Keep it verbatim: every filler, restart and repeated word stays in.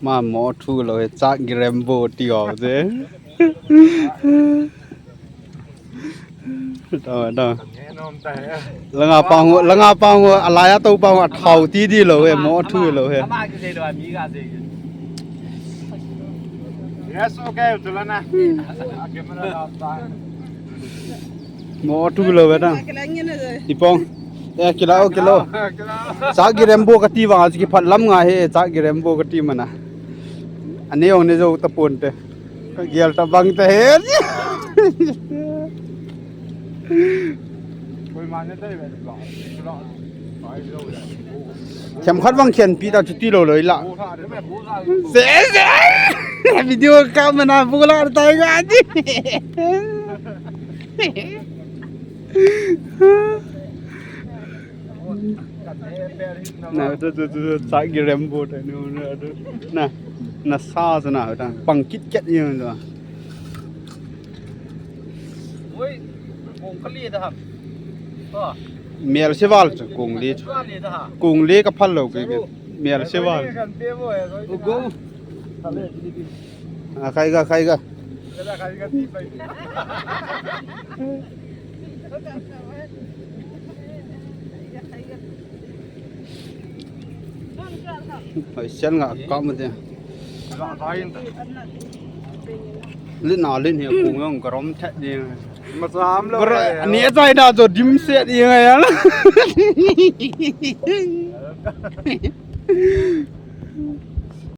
Ma mo thu lou he, chak gi Rambo ti ho je. Tao, tao. Langa pang ho, langa pang ho, alai a tou pang ho, athau ti di lou he, mo thu lou he. Yes, okay, tulana. Mo thu lou he ta. Ipong. Eh, kila o, kila o. Chak gi Rambo kati vang, achu kiphat lam nga he, chak gi Rambo kati mana. Ane ong ne jo tapon te. Ka gel ta bang ta he. Themkhat vang khenpi ta chuti lou lou ila. Se, se. Video ka mana bula ta ga di. Na, tu, tu, tu, tu, chak gi Rambo ta ni, na, tu. Na, na sa sa na ta, pang kit ket ni tu. Oi, kong kali da ham. To. Mel se val chu kong le chu. Kali da ha. Kong le ka phal lou ke ke. Mel se val. Ugo. A, khai ga, khai ga. Hoi, sian nga kam te. Lin na lin he kung yong karom thet ni. Masam lo. Kora ni chai na jo dim set ni nga ya.